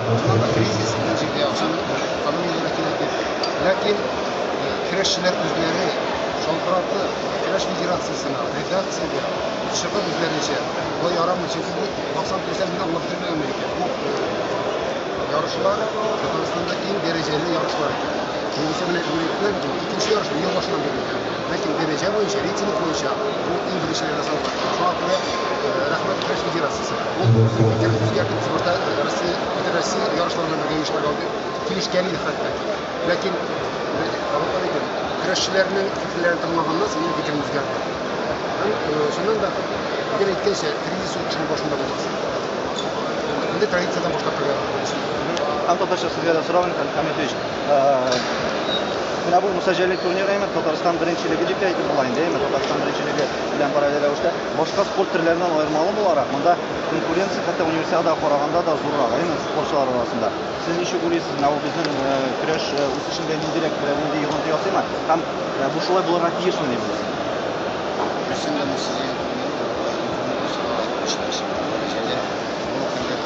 Чыннан да кризис бөтен җирдә, акчаны экономияләргә кирәк дип. Ләкин көрәшчеләр үзләре шалтыратып, көрәш федерациясенә, редакциягә чыгып үзләренчә, болай ярамый, чөнки бу баксаң күрсәң, мин аңлап бетермәгәнмен икән. Бу ярышлар Татарстанда иң дәрәҗәле ярышлар икән. Югыйсә менә бүген әйттеләр бит инде, икенче ярыш ел башыннан бирле икән. Ләкин дәрәҗә буенча, рейтинг буенча бу иң беренчеләрдә санала. Шуңа күрә рәхмәт көрәш федерациясенә. Ул үзенең фикерен үзгәртеп, без башта Россия, Бөтенроссия ярышлары белән бергә оештырырга килешкән идек хәтта ки. Ләкин кабатлап әйтәм, көрәшчеләрнең фикерләрен тыңлаганнан соң минем фикерем үзгәрде. Һәм чыннан да, гел әйткәнчә, кризис ул кешенең башында булмас. Инде традициядән баш тартырга ярамый. Һәм татарча сезгә дә сорау, Михаил Хамитович. Менә бу Муса Җәлил турниры әйме Татарстан беренчелеге дип тә әйтеп була инде, әйме Татарстан беренчелеге белән параллель рәвештә башка спорт төрләреннән аермалы буларак, монда конкуренция хәтта универсиадага караганда да зуррак, әйме спортчылар арасында. Сез ничек уйлыйсыз, менә бу безнең көрәш үсешендә ниндирәк берәр нинди йогынты ясыймы? Һәм бу шулай булырга тиешме дип уйлыйсыз? Дөресен дә Муса Җәлил турниры дәрәҗәле. Бу көндә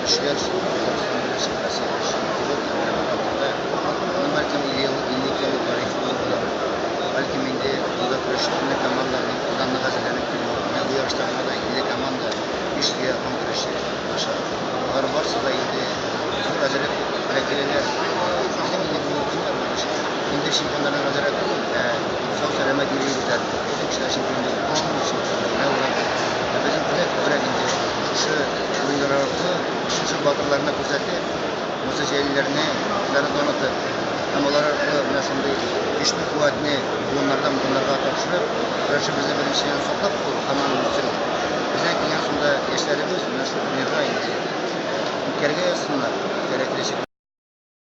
көчләр Татарстан беренче, Россия беренче килеп, менә бу команда, ну, бәлкем 50 ел, 52 еллык тарихы булыр. Бәлкем инде монда көрәшчеләрнең командаларның алдан нык әзерләнеп килүе. Менә бу ярышта гына да 50 команда, 500 гә якын көрәшче катнаша. Алар барысы да инде зур әзерлек белән киләләр. Безнең инде бүгенге көндә бурыч инде чемпионнарны әзерләү түгел, ә сау-сәламәт ир-егетләр, бөтен кешеләр чемпион түгел, башкорт чемпионы, менә ул. Ә безнең теләк күбрәк инде шушы уеннар аркылы шушы батырларны күрсәтеп, Муса Җәлилләрне, үзләрен танытып, һәм алар аркылы менә шундый көчле куәтне буыннардан буыннарга тапшырып, көрәшебезне беренчедән саклап калу һәм аны үстерү. Бездән килгән шунда яшьләребез менә шул турнирга инде үткәрергә язсыннар, үткәрә киләчәк.